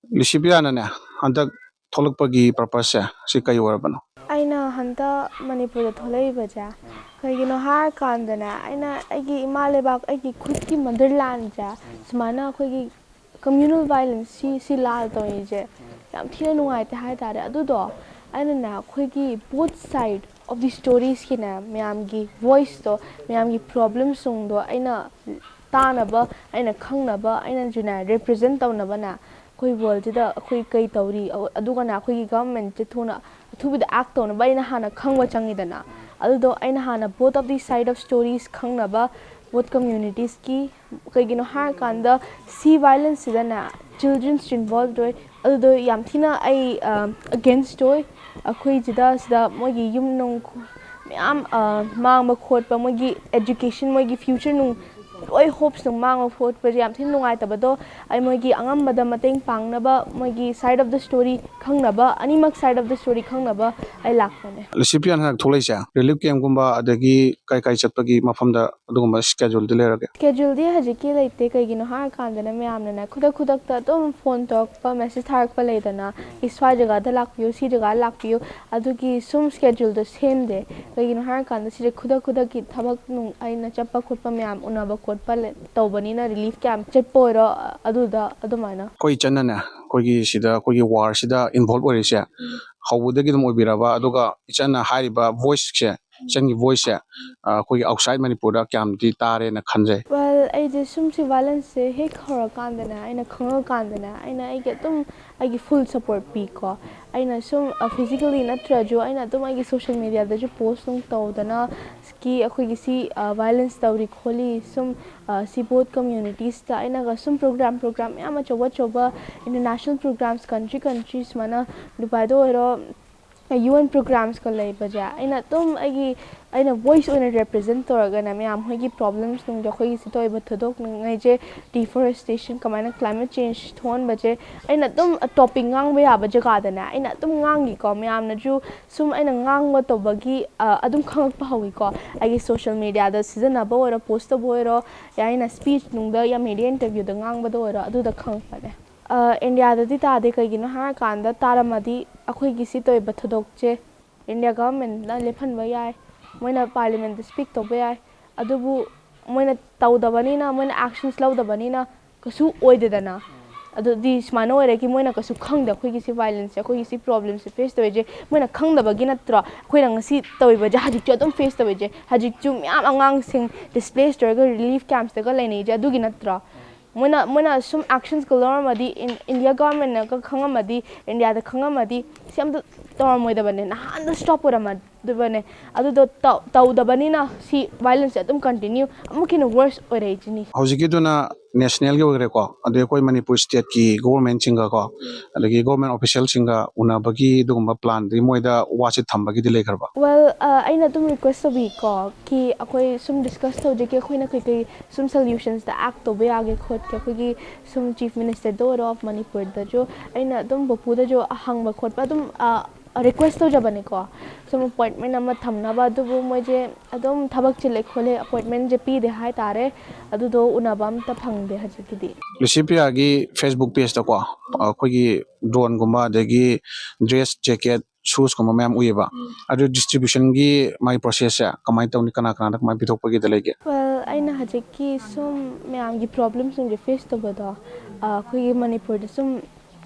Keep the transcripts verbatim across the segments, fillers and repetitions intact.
ꯂꯤꯁꯤꯄ꯭ꯔꯤꯌꯥꯅꯅꯦ, ꯍꯟꯗꯛ ꯊꯣꯛꯂꯛꯄꯒꯤ purpose ꯁꯦ ꯁꯤ ꯀꯩ ꯑꯣꯏꯔꯕꯅꯣ? ꯑꯩꯅ ꯍꯟꯗꯛ ꯃꯅꯤꯄꯨꯔꯗ ꯊꯣꯛꯂꯛꯏꯕꯁꯦ ꯀꯩꯒꯤꯅꯣ ꯍꯥꯏꯔꯀꯥꯟꯗꯅꯦ, ꯑꯩꯅ ꯑꯩꯒꯤ ꯏꯃꯥ ꯂꯩꯕꯥꯛ, ꯑꯩꯒꯤ ꯈꯨꯠꯀꯤ motherland ꯁꯦ ꯁꯨꯃꯥꯏꯅ ꯑꯩꯈꯣꯏꯒꯤ communal violence ꯁꯤ, ꯁꯤ ꯂꯥꯜ ꯇꯧꯔꯤꯁꯦ ꯌꯥꯝ ꯊꯤꯅ ꯅꯨꯡꯉꯥꯏꯇꯦ ꯍꯥꯏꯇꯥꯔꯦ꯫ ꯑꯗꯨꯗꯣ ꯑꯩꯅꯅꯦ ꯑꯩꯈꯣꯏꯒꯤ both side of the stories ꯀꯤꯅꯦ ꯃꯌꯥꯝꯒꯤ voice ꯇꯣ, ꯃꯌꯥꯝꯒꯤ problem ꯁꯤꯡꯗꯣ ꯑꯩꯅ ꯇꯥꯅꯕ, ꯑꯩꯅ ꯈꯪꯅꯕ, ꯑꯩꯅꯁꯨꯅꯦ represent ꯇꯧꯅꯕꯅꯦ ꯑꯩꯈꯣꯏ world ꯁꯤꯗ ꯑꯩꯈꯣꯏ ꯀꯩ ꯇꯧꯔꯤ, ꯑꯗꯨꯒꯅꯦ ꯑꯩꯈꯣꯏꯒꯤ government ꯁꯦ ꯊꯨꯅ ꯑꯊꯨꯕꯤꯗ act ꯇꯧꯅꯕ ꯑꯩꯅ ꯍꯥꯟꯅ ꯈꯪꯕ ꯆꯪꯉꯤꯗꯅ꯫ ꯑꯗꯨꯗꯣ ꯑꯩꯅ ꯍꯥꯟꯅ both of the side of stories ꯈꯪꯅꯕ, both communities ꯀꯤ, ꯀꯩꯒꯤꯅꯣ ꯍꯥꯏꯔꯀꯥꯟꯗ ꯁꯤ violence ꯁꯤꯗꯅꯦ children ꯁꯨ involved ꯑꯣꯏ꯫ ꯑꯗꯨꯗꯣ ꯌꯥꯝ ꯊꯤꯅ ꯑꯩ against ꯑꯣꯏ꯫ ꯑꯩꯈꯣꯏ ꯁꯤꯗ, ꯁꯤꯗ ꯃꯣꯏꯒꯤ ꯌꯨꯝ ꯅꯨꯡ ꯃꯌꯥꯝ ꯃꯥꯡꯕ ꯈꯣꯠꯄ, ꯃꯣꯏꯒꯤ education, ꯃꯣꯏꯒꯤ future ꯅꯨꯡ ꯂꯣꯏ hopes ꯅꯨꯡ ꯃꯥꯡꯕ ꯈꯣꯠꯄꯁꯦ ꯌꯥꯝ ꯊꯤꯅ ꯅꯨꯡꯉꯥꯏꯇꯕꯗꯣ, ꯑꯩ ꯃꯣꯏꯒꯤ ꯑꯉꯝꯕꯗ ꯃꯇꯦꯡ ꯄꯥꯡꯅꯕ, ꯃꯣꯏꯒꯤ side of the story ꯈꯪꯅꯕ, ꯑꯅꯤꯃꯛ side of the story ꯈꯪꯅꯕ ꯑꯩ ꯂꯥꯛꯄꯅꯦ꯫ ꯂꯤꯁꯤꯄ꯭ꯔꯤꯌꯥꯅ ꯍꯟꯗꯛ ꯊꯣꯛꯂꯛꯏꯁꯦ relief camp ꯀꯨꯝꯕ ꯑꯗꯒꯤ ꯀꯥꯏ ꯀꯥꯏ ꯆꯠꯄꯒꯤ ꯃꯐꯝꯗ ꯑꯗꯨꯒꯨꯝꯕ schedule ꯗꯤ ꯂꯩꯔꯒꯦ? Schedule ꯗꯤ ꯍꯧꯖꯤꯛꯀꯤ ꯂꯩꯇꯦ꯫ ꯀꯩꯒꯤꯅꯣ ꯍꯥꯏꯔꯀꯥꯟꯗꯅ ꯃꯌꯥꯝꯅꯅꯦ ꯈꯨꯗꯛ ꯈꯨꯗꯛꯇ ꯑꯗꯨꯝ phone ꯇꯧꯔꯛꯄ, message ꯊꯥꯔꯛꯄ ꯂꯩꯗꯅ, "ꯁ꯭ꯋꯥꯏ ꯖꯒꯥꯗ ꯂꯥꯛꯄꯤꯌꯨ, ꯁꯤ ꯖꯒꯥꯗ ꯂꯥꯛꯄꯤꯌꯨ", ꯑꯗꯨꯒꯤ ꯁꯨꯝ schedule ꯗꯣ ꯁꯦꯝꯗꯦ꯫ ꯀꯩꯒꯤꯅꯣ ꯍꯥꯏꯔꯀꯥꯟꯗ ꯁꯤꯁꯦ ꯈꯨꯗꯛ ꯈꯨꯗꯛꯀꯤ ꯊꯕꯛ ꯅꯨꯡ ꯑꯩꯅ ꯆꯠꯄ ꯈꯣꯠꯄ ꯃꯌꯥꯝ ꯎꯅꯕ ꯈꯣꯠꯄ ꯂꯩ-, ꯇꯧꯕꯅꯤꯅ, relief camp ꯆꯠꯄ ꯑꯣꯏꯔꯣ, ꯑꯗꯨꯗ ꯑꯗꯨꯃꯥꯏꯅ꯫ ꯑꯩꯈꯣꯏ ꯏꯆꯟꯅꯅꯦ, ꯑꯩꯈꯣꯏꯒꯤ ꯁꯤꯗ ꯑꯩꯈꯣꯏꯒꯤ war ꯁꯤꯗ involve ꯑꯣꯏꯔꯤꯁꯦ ꯍꯧꯕꯗꯒꯤ ꯑꯗꯨꯝ ꯑꯣꯏꯕꯤꯔꯕ, ꯑꯗꯨꯒ ꯏꯆꯟꯅ ꯍꯥꯏꯔꯤꯕ voice ꯁꯦ, ꯏꯆꯟꯒꯤ voice ꯁꯦ ꯑꯩꯈꯣꯏꯒꯤ outside ꯃꯅꯤꯄꯨꯔꯗ ꯀꯌꯥꯝꯗꯤ ꯇꯥꯔꯦꯅ ꯈꯟꯖꯩ? Well, ꯑꯩꯁꯦ ꯁꯨꯝ ꯁꯤ violence ꯁꯦ ꯍꯦꯛ ꯍꯧꯔꯀꯥꯟꯗꯅꯦ, ꯑꯩꯅ ꯈꯪꯉꯀꯥꯟꯗꯅꯦ, ꯑꯩꯅ ꯑꯩꯒꯤ ꯑꯗꯨꯝ ꯑꯩꯒꯤ full support ꯄꯤꯀꯣ꯫ ꯑꯩꯅ ꯁꯨꯝ physically ꯅꯠꯇ꯭ꯔꯁꯨ ꯑꯩꯅ ꯑꯗꯨꯝ ꯑꯩꯒꯤ social media ꯗꯁꯨ post ꯅꯨꯡ ꯇꯧꯗꯅ, ꯀꯤ ꯑꯩꯈꯣꯏꯒꯤ ꯁꯤ violence ꯇꯧꯔꯤ ꯈꯣꯠꯂꯤ, ꯁꯨꯝ ꯁꯤ both communities ꯇ ꯑꯩꯅꯒ ꯁꯨꯝ program program ꯃꯌꯥꯝ ꯑꯆꯧꯕ ꯑꯆꯧꯕ international programs, country country ꯁꯨꯃꯥꯏꯅ ꯗꯨꯕꯥꯏꯗ ꯑꯣꯏꯔꯣ, UN programs ꯀ ꯂꯩꯕꯁꯦ ꯑꯩꯅ ꯑꯗꯨꯝ ꯑꯩꯒꯤ, ꯑꯩꯅ voice ꯑꯣꯏꯅ represent ꯇꯧꯔꯒꯅꯦ, ꯃꯌꯥꯝ ꯍꯣꯏꯒꯤ problems ꯅꯨꯡꯗꯣ, ꯑꯩꯈꯣꯏꯒꯤ ꯁꯤ ꯊꯣꯛꯏꯕ ꯊꯧꯗꯣꯛ ꯅꯨꯡꯉꯩꯁꯦ, deforestation, ꯀꯃꯥꯏꯅ climate change ꯊꯣꯛꯍꯟꯕꯁꯦ, ꯑꯩꯅ ꯑꯗꯨꯝ topic ꯉꯥꯡꯕ ꯌꯥꯕ ꯖꯒꯥꯗꯅꯦ ꯑꯩꯅ ꯑꯗꯨꯝ ꯉꯥꯡꯈꯤꯀꯣ꯫ ꯃꯌꯥꯝꯅꯁꯨ ꯁꯨꯝ ꯑꯩꯅ ꯉꯥꯡꯕ ꯇꯧꯕꯒꯤ ꯑꯗꯨꯝ ꯈꯪꯉꯛꯄ ꯍꯧꯋꯤꯀꯣ꯫ ꯑꯩꯒꯤ social media ꯗ ꯁꯤꯖꯤꯟꯅꯕ ꯑꯣꯏꯔꯣ, post ꯇꯧꯕ ꯑꯣꯏꯔꯣ, ꯑꯩꯅ speech ꯅꯨꯡꯗ, media interview ꯗ ꯉꯥꯡꯕꯗ ꯑꯣꯏꯔꯣ, ꯑꯗꯨꯗ ꯈꯪꯉꯛꯄꯅꯦ꯫ ꯏꯟꯗꯤꯌꯥꯗꯗꯤ ꯇꯥꯗꯦ꯫ ꯀꯩꯒꯤꯅꯣ ꯍꯥꯏꯔꯀꯥꯟꯗ, ꯇꯥꯔꯝꯃꯗꯤ ꯑꯩꯈꯣꯏꯒꯤ ꯁꯤ ꯇꯧꯔꯤꯕ ꯊꯧꯗꯣꯛꯁꯦ ꯏꯟꯗꯤꯌꯥ ꯒꯚꯔꯟꯃꯦꯟꯠꯅ ꯂꯦꯞꯍꯟꯕ ꯌꯥꯏ, ꯃꯣꯏꯅ ꯄꯥꯔꯂꯤꯌꯥꯃꯦꯟꯠꯇ ꯁ꯭ꯄꯤꯛ ꯇꯧꯕ ꯌꯥꯏ꯫ ꯑꯗꯨꯕꯨ ꯃꯣꯏꯅ ꯇꯧꯗꯕꯅꯤꯅ, ꯃꯣꯏꯅ ꯑꯦꯛꯁꯟꯁ ꯂꯧꯗꯕꯅꯤꯅ ꯀꯩꯁꯨ ꯑꯣꯏꯗꯦꯗꯅ꯫ ꯑꯗꯨꯗꯤ ꯁꯨꯃꯥꯏꯅ ꯑꯣꯏꯔꯦ ꯀꯤ ꯃꯣꯏꯅ ꯀꯩꯁꯨ ꯈꯪꯗꯦ ꯑꯩꯈꯣꯏꯒꯤ ꯁꯤ ꯚꯥꯏꯑꯣꯂꯦꯟꯁꯁꯦ, ꯑꯩꯈꯣꯏꯒꯤ ꯁꯤ ꯄ꯭ꯔꯣꯕ꯭ꯂꯦꯝꯁꯦ ꯐꯦꯁ ꯇꯧꯔꯤꯁꯦ꯫ ꯃꯣꯏꯅ ꯈꯪꯗꯕꯒꯤ ꯅꯠꯇ꯭ꯔꯣ ꯑꯩꯈꯣꯏꯅ ꯉꯁꯤ ꯇꯧꯔꯤꯕꯁꯦ, ꯍꯧꯖꯤꯛꯁꯨ ꯑꯗꯨꯝ ꯐꯦꯁ ꯇꯧꯔꯤꯁꯦ? ꯍꯧꯖꯤꯛꯁꯨ ꯃꯌꯥꯝ ꯑꯉꯥꯡꯁꯤꯡ ꯗꯤꯁꯄ꯭ꯂꯦꯁ ꯇꯧꯔꯒ ꯔꯤꯂꯤꯐ ꯀꯦꯝꯞꯁꯇꯒ ꯂꯩꯅꯩꯁꯦ ꯑꯗꯨꯒꯤ ꯅꯠꯇ꯭ꯔꯣ? ꯃꯣꯏꯅ, ꯃꯣꯏꯅ ꯁꯨꯝ ꯑꯦꯛꯁꯟꯁꯀ ꯂꯧꯔꯝꯃꯗꯤ, ꯏꯟ-, ꯏꯟꯗꯤꯌꯥ ꯒꯚꯔꯟꯃꯦꯟꯠꯅꯒ ꯈꯪꯉꯝꯃꯗꯤ, ꯏꯟꯗꯤꯌꯥꯗ ꯈꯪꯉꯝꯃꯗꯤ, ꯁꯤ ꯑꯝꯇ ꯇꯧꯔꯝꯃꯣꯏꯗꯕꯅꯦ, ꯅꯍꯥꯟꯗ ꯁ꯭ꯇꯣꯞ ꯑꯣꯏꯔꯝꯃꯗꯕꯅꯦ꯫ ꯑꯗꯨꯗꯣ ꯇꯧ-, ꯇꯧꯗꯕꯅꯤꯅ ꯁꯤ ꯚꯥꯏꯑꯣꯂꯦꯟꯁꯁꯦ ꯑꯗꯨꯝ ꯀꯟꯇꯤꯅ꯭ꯌꯨ, ꯑꯃꯨꯛꯀ ꯍꯦꯟꯅ ꯋꯔꯁ ꯑꯣꯏꯔꯛꯏꯁꯤꯅꯤ꯫ ꯍꯧꯖꯤꯛꯀꯤꯗꯨꯅ ꯅꯦꯁꯅꯦꯜꯒꯤ ꯑꯣꯏꯈ꯭ꯔꯦꯀꯣ, ꯑꯗꯩ ꯑꯩꯈꯣꯏ ꯃꯅꯤꯄꯨꯔ ꯁ꯭ꯇꯦꯠꯀꯤ ꯒꯣꯚꯔꯟꯃꯦꯟꯠꯁꯤꯡꯒꯀꯣ, ꯑꯗꯒꯤ ꯒꯣꯚꯔꯟꯃꯦꯟꯠ ꯑꯣꯐꯤꯁꯤꯌꯦꯜꯁꯤꯡꯒ ꯎꯅꯕꯒꯤ ꯑꯗꯨꯒꯨꯝꯕ ꯄ꯭ꯂꯥꯟꯗꯤ ꯃꯣꯏꯗ ꯋꯥꯁꯦ ꯊꯝꯕꯒꯤꯗꯤ ꯂꯩꯈ꯭ꯔꯕ? ꯋꯦꯜ, ꯑꯩꯅ ꯑꯗꯨꯝ ꯔꯤꯀ꯭ꯋꯦꯁ ꯇꯧꯕꯤꯀꯣ, ꯀꯤ ꯑꯩꯈꯣꯏ ꯁꯨꯝ ꯗꯤꯁꯀꯁ ꯇꯧꯖꯒꯦ, ꯑꯩꯈꯣꯏꯅ ꯀꯩꯀꯩ ꯁꯨꯝ ꯁꯣꯂ꯭ꯌꯨꯁꯟꯁꯇ ꯑꯦꯛ ꯇꯧꯕ ꯌꯥꯒꯦ ꯈꯣꯠꯀꯦ, ꯑꯩꯈꯣꯏꯒꯤ ꯁꯨꯝ ꯆꯤꯐ ꯃꯤꯅꯤꯁꯇꯔꯗ ꯑꯣꯏꯔꯣ, ꯃꯅꯤꯄꯨꯔꯗꯁꯨ ꯑꯩꯅ ꯑꯗꯨꯝ ꯄꯨꯄꯨꯗꯁꯨ ꯍꯪꯕ ꯈꯣꯠꯄ ꯑꯗꯨꯝ, ꯑ, ꯔꯤꯀ꯭ꯋꯦꯁ ꯇꯧꯖꯕꯅꯤꯀꯣ, ꯁꯨꯝ ꯑꯦꯄꯣꯏꯟꯠꯃꯦꯟ ꯑꯃ ꯊꯝꯅꯕ꯫ ꯑꯗꯨꯕꯨ ꯃꯣꯏꯁꯦ ꯑꯗꯨꯝ ꯊꯕꯛ ꯆꯤꯜꯂꯦ ꯈꯣꯠꯂꯦ, ꯑꯦꯄꯣꯏꯟꯠꯃꯦꯟꯁꯦ ꯄꯤꯗꯦ ꯍꯥꯏꯇꯥꯔꯦ꯫ ꯑꯗꯨꯗꯣ ꯎꯅꯕ ꯑꯝꯇ ꯐꯪꯗꯦ ꯍꯧꯖꯤꯛꯀꯤꯗꯤ꯫ ꯂꯨꯁꯤꯄ꯭ꯔꯤꯌꯥꯒꯤ ꯐꯦꯁꯕꯨꯛ ꯄꯦꯖꯇꯀꯣ, ꯑꯩꯈꯣꯏꯒꯤ ꯗ꯭ꯔꯣꯟꯒꯨꯝꯕ, ꯑꯗꯒꯤ ꯗ꯭ꯔꯦꯁ, ꯖꯦꯀꯦꯠ, ꯁꯨꯁꯀꯨꯝꯕ ꯃꯌꯥꯝ ꯎꯏꯌꯦꯕ꯫ ꯑꯗꯨ ꯗꯤꯁꯇ꯭ꯔꯤꯕ꯭ꯌꯨꯁꯟꯒꯤ ꯃꯥꯒꯤ ꯄ꯭ꯔꯣꯁꯦꯁꯁꯦ ꯀꯃꯥꯏꯅ ꯇꯧꯅꯤ, ꯀꯅꯥ ꯀꯅꯥꯗ ꯀꯃꯥꯏꯅ ꯄꯤꯊꯣꯛꯄꯒꯤꯗ ꯂꯩꯒꯦ? ꯋꯦꯜ, ꯑꯩꯅ ꯍꯧꯖꯤꯛꯀꯤ ꯁꯨꯝ ꯃꯌꯥꯝꯒꯤ ꯄ꯭ꯔꯣꯕ꯭ꯂꯦꯝꯁꯤꯡꯁꯦ ꯐꯦꯁ ꯇꯧꯕꯗꯣ, ꯑ, ꯑꯩꯈꯣꯏꯒꯤ ꯃꯅꯤꯄꯨꯔꯗ ꯁꯨꯝ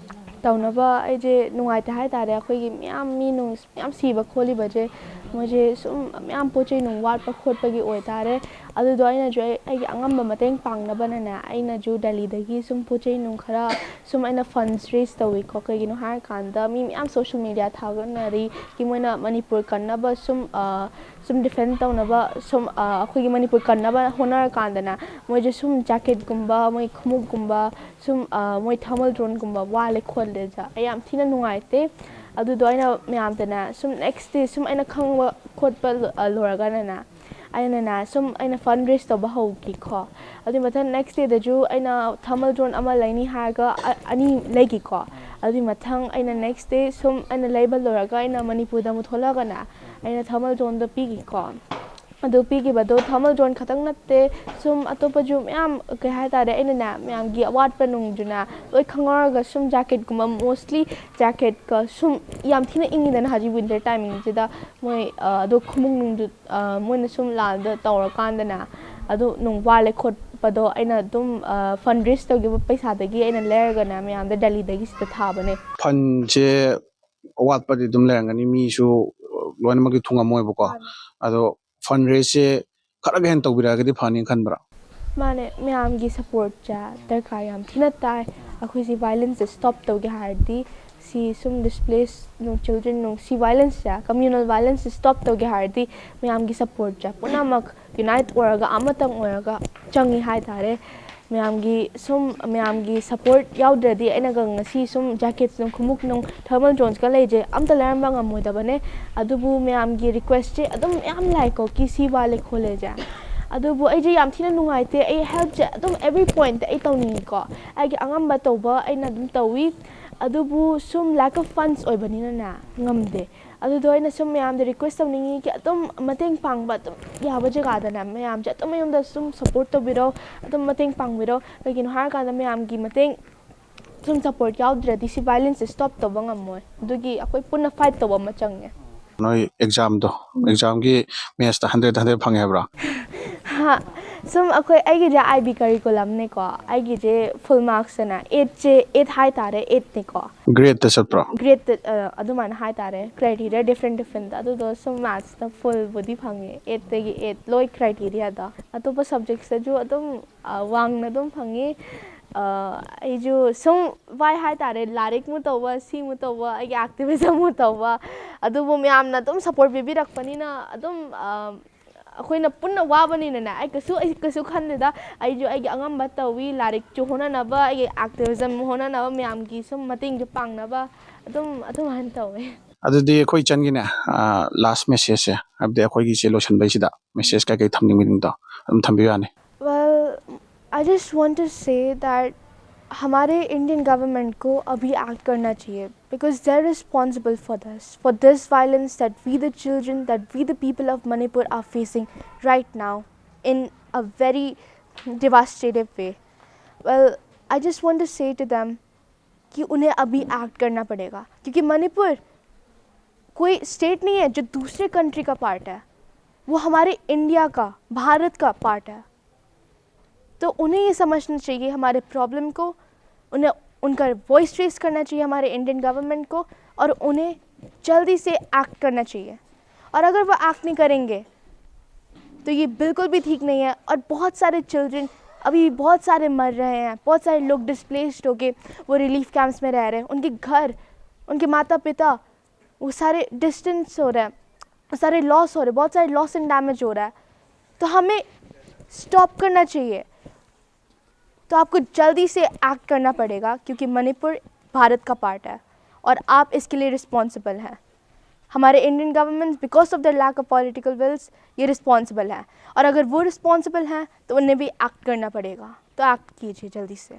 ꯇꯧꯅꯕ ꯑꯩꯁꯦ ꯅꯨꯡꯉꯥꯏꯇꯦ ꯍꯥꯏꯇꯥꯔꯦ꯫ ꯑꯩꯈꯣꯏꯒꯤ ꯃꯌꯥꯝ ꯃꯤ ꯅꯨꯡ ꯃꯌꯥꯝ ꯁꯤꯕ ꯈꯣꯠꯂꯤꯕꯁꯦ, ꯃꯣꯏꯁꯦ ꯁꯨꯝ ꯃꯌꯥꯝ ꯄꯣꯠ ꯆꯩ ꯅꯨꯡ ꯋꯥꯠꯄ ꯈꯣꯠꯄꯒꯤ ꯑꯣꯏꯇꯥꯔꯦ꯫ ꯑꯗꯨꯗꯣ ꯑꯩꯅꯁꯨ ꯑꯩ, ꯑꯩꯒꯤ ꯑꯉꯝꯕ ꯃꯇꯦꯡ ꯄꯥꯡꯅꯕꯅꯅꯦ, ꯑꯩꯅꯁꯨ ꯗꯦꯜꯂꯤꯗꯒꯤ ꯁꯨꯝ ꯄꯣꯠ ꯆꯩ ꯅꯨꯡ ꯈꯔ ꯁꯨꯝ ꯑꯩꯅ ꯐꯟꯁ ꯔꯦꯖ ꯇꯧꯋꯤꯀꯣ꯫ ꯀꯩꯒꯤꯅꯣ ꯍꯥꯏꯔꯀꯥꯟꯗ, ꯃꯤ ꯃꯌꯥꯝ ꯁꯣꯁꯦꯜ ꯃꯦꯗꯤꯌꯥ ꯊꯥꯒꯠꯅꯔꯤ ꯀꯤ ꯃꯣꯏꯅ ꯃꯅꯤꯄꯨꯔ ꯀꯟꯅꯕ ꯁꯨꯝ, ꯑ, ꯁꯨꯝ ꯗꯤꯐꯦꯟ ꯇꯧꯅꯕ ꯁꯨꯝ, ꯑ, ꯑꯩꯈꯣꯏꯒꯤ ꯃꯅꯤꯄꯨꯔ ꯀꯟꯅꯕ ꯍꯣꯠꯅꯔꯀꯥꯟꯗꯅꯦ, ꯃꯣꯏꯁꯦ ꯁꯨꯝ ꯖꯦꯀꯦꯠꯀꯨꯝꯕ, ꯃꯣꯏ ꯈꯣꯡꯎꯞꯀꯨꯝꯕ, ꯁꯨꯝ, ꯑ, ꯃꯣꯏ ꯊꯔꯃꯜ ꯗ꯭ꯔꯣꯟꯒꯨꯝꯕ ꯋꯥꯠꯂꯦ ꯈꯣꯠꯂꯦ꯫ ꯑꯩ ꯌꯥꯝ ꯊꯤꯅ ꯅꯨꯡꯉꯥꯏꯇꯦ꯫ ꯑꯗꯨꯗꯣ ꯑꯩꯅ ꯃꯌꯥꯝꯗꯅꯦ ꯁꯨꯝ ꯅꯦꯛꯁ ꯗꯦ ꯁꯨꯝ ꯑꯩꯅ ꯈꯪꯕ ꯈꯣꯠꯄ ꯂꯣ-, ꯑ, ꯂꯣꯏꯔꯒꯅꯅꯦ, ꯑꯩꯅꯅꯦ ꯁꯨꯝ ꯑꯩꯅ ꯐꯟ ꯔꯦꯖ ꯇꯧꯕ ꯍꯧꯈꯤꯀꯣ꯫ ꯑꯗꯨꯏ ꯃꯊꯪ ꯅꯦꯛꯁ ꯗꯦꯗꯁꯨ ꯑꯩꯅ ꯊꯔꯃꯜ ꯗ꯭ꯔꯣꯟ ꯑꯃ ꯂꯩꯅꯤ ꯍꯥꯏꯔꯒ ꯑ-, ꯑꯅꯤ ꯂꯩꯈꯤꯀꯣ꯫ ꯑꯗꯨꯏ ꯃꯊꯪ ꯑꯩꯅ ꯅꯦꯛꯁ ꯗꯦ ꯁꯨꯝ ꯑꯩꯅ ꯂꯩꯕ ꯂꯣꯏꯔꯒ ꯑꯩꯅ ꯃꯅꯤꯄꯨꯔꯗ ꯑꯃꯨꯛ ꯊꯣꯛꯂꯛꯑꯒꯅꯦ, ꯑꯩꯅ ꯊꯔꯃꯜ ꯗ꯭ꯔꯣꯟꯗꯣ ꯄꯤꯈꯤꯀꯣ꯫ ꯑꯗꯨ ꯄꯤꯈꯤꯕꯗꯣ thermal drone ꯈꯛꯇꯪ ꯅꯠꯇꯦ, ꯁꯨꯝ ꯑꯇꯣꯞꯄꯁꯨ ꯃꯌꯥꯝ, ꯀꯩ ꯍꯥꯏꯇꯥꯔꯦ, ꯑꯩꯅꯅꯦ ꯃꯌꯥꯝꯒꯤ ꯑꯋꯥꯠꯄ ꯅꯨꯡꯗꯨꯅ ꯂꯣꯏ ꯈꯪꯍꯧꯔꯒ ꯁꯨꯝ jacketꯀꯨꯝꯕ, mostly jacketꯀ, ꯁꯨꯝ ꯌꯥꯝ ꯊꯤꯅ ꯏꯪꯉꯤꯗꯅ ꯍꯧꯖꯤꯛ winter timingꯁꯤꯗ, ꯃꯣꯏ ꯑꯗꯣ ꯈꯣꯡꯎꯞ ꯅꯨꯡꯗꯨ ꯃꯣꯏꯅ ꯁꯨꯝ ꯂꯥꯟꯗ ꯇꯧꯔꯀꯥꯟꯗꯅꯦ ꯑꯗꯨ ꯅꯨꯡ ꯋꯥꯠꯂꯦ ꯈꯣꯠꯄꯗꯣ ꯑꯩꯅ ꯑꯗꯨꯝ fundraise ꯇꯧꯈꯤꯕ ꯄꯩꯁꯥꯗꯒꯤ ꯑꯩꯅ ꯂꯩꯔꯒꯅꯦ ꯃꯌꯥꯝꯗ ꯗꯦꯜꯂꯤꯗꯒꯤ ꯁꯤꯗ ꯊꯥꯕꯅꯦ꯫ Fundꯁꯦ ꯑꯋꯥꯠꯄꯗꯤ ꯑꯗꯨꯝ ꯂꯩꯔꯝꯒꯅꯤ, ꯃꯤꯁꯨ ꯂꯣꯏꯅꯃꯛꯀꯤ ꯊꯨꯡꯉꯝꯃꯣꯏꯕꯀꯣ꯫ ꯑꯗꯣ fundraiseꯁꯦ ꯈꯔꯒ ꯍꯦꯟꯅ ꯇꯧꯕꯤꯔꯛꯑꯒꯗꯤ ꯐꯅꯤ ꯈꯟꯕ꯭ꯔꯥ? ꯃꯥꯅꯦ, ꯃꯌꯥꯝꯒꯤ supportꯁꯦ ꯗꯔꯀꯥꯔ ꯌꯥꯝ ꯊꯤꯅ ꯇꯥꯏ꯫ ꯑꯩꯈꯣꯏꯁꯤ violenceꯁꯦ stop ꯇꯧꯒꯦ ꯍꯥꯏꯔꯗꯤ, ꯁꯤ ꯁꯨꯝ displace ꯅꯨꯡ, children ꯅꯨꯡ, ꯁꯤ violenceꯁꯦ, communal violenceꯁꯦ stop ꯇꯧꯒꯦ ꯍꯥꯏꯔꯗꯤ ꯃꯌꯥꯝꯒꯤ supportꯁꯦ ꯄꯨꯝꯅꯃꯛ unite ꯑꯣꯏꯔꯒ ꯑꯃꯇꯪ ꯑꯣꯏꯔꯒ ꯆꯪꯉꯤ ꯍꯥꯏꯇꯥꯔꯦ꯫ ꯃꯌꯥꯝꯒꯤ ꯁꯨꯝ, ꯃꯌꯥꯝꯒꯤ support ꯌꯥꯎꯗ꯭ꯔꯗꯤ ꯑꯩꯅꯒ ꯉꯁꯤ ꯁꯨꯝ jackets ꯅꯨꯡ, ꯈꯣꯡꯎꯞ ꯅꯨꯡ, thermal dronesꯀ ꯂꯩꯁꯦ ꯑꯝꯇ ꯂꯩꯔꯝꯕ ꯉꯝꯃꯣꯏꯗꯕꯅꯦ꯫ ꯑꯗꯨꯕꯨ ꯃꯌꯥꯝꯒꯤ requestꯁꯦ ꯑꯗꯨꯝ ꯃꯌꯥꯝ ꯂꯥꯛꯏꯀꯣ, ꯀꯤ ꯁꯤ ꯋꯥꯠꯂꯦ ꯈꯣꯠꯂꯦꯁꯦ꯫ ꯑꯗꯨꯕꯨ ꯑꯩꯁꯦ ꯌꯥꯝ ꯊꯤꯅ ꯅꯨꯡꯉꯥꯏꯇꯦ꯫ ꯑꯩ helpꯁꯦ ꯑꯗꯨꯝ every pointꯇ ꯑꯩ ꯇꯧꯅꯤꯡꯉꯤꯀꯣ, ꯑꯩꯒꯤ ꯑꯉꯝꯕ ꯇꯧꯕ ꯑꯩꯅ ꯑꯗꯨꯝ ꯇꯧꯏ꯫ ꯑꯗꯨꯕꯨ ꯁꯨꯝ lack of funds ꯑꯣꯏꯕꯅꯤꯅꯅꯦ ꯉꯝꯗꯦ꯫ ꯑꯗꯨꯗꯣ ꯑꯩꯅ ꯁꯨꯝ ꯃꯌꯥꯝꯗ request ꯇꯧꯅꯤꯡꯉꯤ ꯀꯤ ꯑꯗꯨꯝ ꯃꯇꯦꯡ ꯄꯥꯡꯕ ꯑꯗꯨꯝ ꯌꯥꯕ ꯖꯒꯥꯗꯅꯦ ꯃꯌꯥꯝꯁꯦ ꯑꯗꯨꯝ ꯑꯩꯉꯣꯟꯗ ꯁꯨꯝ support ꯇꯧꯕꯤꯔꯣ, ꯑꯗꯨꯝ ꯃꯇꯦꯡ ꯄꯥꯡꯕꯤꯔꯣ꯫ ꯀꯩꯒꯤꯅꯣ ꯍꯥꯏꯔꯀꯥꯟꯗ ꯃꯌꯥꯝꯒꯤ ꯃꯇꯦꯡ, ꯁꯨꯝ support ꯌꯥꯎꯗ꯭ꯔꯗꯤ ꯁꯤ violenceꯁꯦ stop ꯇꯧꯕ ꯉꯝꯃꯣꯏ꯫ ꯑꯗꯨꯒꯤ ꯑꯩꯈꯣꯏ ꯄꯨꯟꯅ fight ꯇꯧꯕ ꯑꯃ ꯆꯪꯉꯦ꯫ ꯅꯣꯏ examꯗꯣ, examꯒꯤ mathsꯇ hundred hundred ꯐꯪꯉꯦ ꯍꯥꯏꯕ꯭ꯔꯣ? ꯍꯥ, ꯁꯨꯝ ꯑꯩꯈꯣꯏ, ꯑꯩꯒꯤꯁꯦ I B curriculumꯅꯦꯀꯣ, ꯑꯩꯒꯤꯁꯦ full marksꯇꯅꯦ eightꯁꯦ, eight ꯍꯥꯏꯇꯥꯔꯦ, eightꯅꯦꯀꯣ꯫ Gradeꯇ ꯆꯠꯄ꯭ꯔꯣ? Gradeꯇ ꯑ, ꯑꯗꯨꯃꯥꯏꯅ ꯍꯥꯏꯇꯥꯔꯦ, criteria different differentꯇ꯫ ꯑꯗꯨꯗꯣ ꯁꯨꯝ mathsꯇ fullꯕꯨꯗꯤ ꯐꯪꯉꯦ, eightꯇꯒꯤ eight ꯂꯣꯏ criteriaꯗꯣ꯫ ꯑꯇꯣꯞꯄ subjectsꯇꯁꯨ ꯑꯗꯨꯝ ꯑ, ꯋꯥꯡꯅ ꯑꯗꯨꯝ ꯐꯪꯉꯤ꯫ ꯑ, ꯑꯩꯁꯨ ꯁꯨꯝ ꯋꯥꯏ ꯍꯥꯏꯇꯥꯔꯦ, ꯂꯥꯏꯔꯤꯛꯃꯨꯛ ꯇꯧꯕ, ꯁꯤꯃꯨꯛ ꯇꯧꯕ, ꯑꯩꯒꯤ activismꯃꯨꯛ ꯇꯧꯕ꯫ ꯑꯗꯨꯕꯨ ꯃꯌꯥꯝꯅ ꯑꯗꯨꯝ support ꯄꯤꯕꯤꯔꯛꯄꯅꯤꯅ ꯑꯗꯨꯝ, ꯑ, ꯑꯩꯈꯣꯏꯅ ꯄꯨꯟꯅ ꯋꯥꯕꯅꯤꯅꯅꯦ, ꯑꯩ ꯀꯩꯁꯨ, ꯑꯩ ꯀꯩꯁꯨ ꯈꯟꯗꯦꯗ꯫ ꯑꯩꯁꯨ ꯑꯩꯒꯤ ꯑꯉꯝꯕ ꯇꯧꯏ, ꯂꯥꯏꯔꯤꯛꯁꯨ ꯍꯣꯠꯅꯅꯕ, ꯑꯩꯒꯤ activism ꯍꯣꯠꯅꯅꯕ, ꯃꯌꯥꯝꯒꯤ ꯁꯨꯝ ꯃꯇꯦꯡꯁꯨ ꯄꯥꯡꯅꯕ, ꯑꯗꯨꯝ ꯑꯗꯨꯃꯥꯏꯅ ꯇꯧꯋꯦ꯫ ꯑꯗꯨꯗꯤ ꯑꯩꯈꯣꯏ ꯏꯆꯟꯒꯤꯅꯦ, ꯑ, last messageꯁꯦ, ꯍꯥꯏꯕꯗꯤ ꯑꯩꯈꯣꯏꯒꯤꯁꯦ ꯂꯣꯏꯁꯤꯟꯕꯩꯁꯤꯗ message ꯀꯩꯀꯩ ꯊꯝꯅꯤꯡꯕꯗꯣ ꯑꯗꯨꯝ ꯊꯝꯕꯤꯌꯨ ꯌꯥꯅꯤ꯫ Well, I just want to say that हमारे इंडियन गवर्नमेंट को अभी एक्ट करना चाहिए, because they are responsible for this, for this violence that we the children, that we the people of Manipur are facing right now in a very devastative way. Well, I just want to say to them कि उन्हें अभी act करना पड़ेगा, क्योंकि मणिपुर कोई state नहीं है जो दूसरे कंट्री का पार्ट है, वो हमारे इंडिया का, भारत का पार्ट है। तो उन्हें ये समझना चाहिए हमारे प्रॉब्लम को, उन्हें, उनका वॉइस रेज करना चाहिए हमारे इंडियन गवर्नमेंट को, और उन्हें जल्दी से एक्ट करना चाहिए। और अगर वो एक्ट नहीं करेंगे तो ये बिल्कुल भी ठीक नहीं है। और बहुत सारे चिल्ड्रन अभी बहुत सारे मर रहे हैं, बहुत सारे लोग डिस्प्लेस्ड होके वो रिलीफ कैंप्स में रह रहे हैं, उनके घर, उनके माता पिता, वो सारे डिस्टेंस हो रहे हैं, वो सारे लॉस हो रहे हैं, बहुत सारे लॉस एंड डैमेज हो रहा है। तो हमें स्टॉप करना चाहिए। तो आपको जल्दी से एक्ट करना पड़ेगा, क्योंकि मणिपुर भारत का पार्ट है और आप इसके लिए रिस्पॉन्सिबल हैं। हमारे Indian government, because of the lack of political wills, ये रिस्पॉन्सिबल है, और अगर वो रिस्पॉन्सिबल हैं तो उन्हें भी एक्ट करना पड़ेगा। तो एक्ट कीजिए जल्दी से।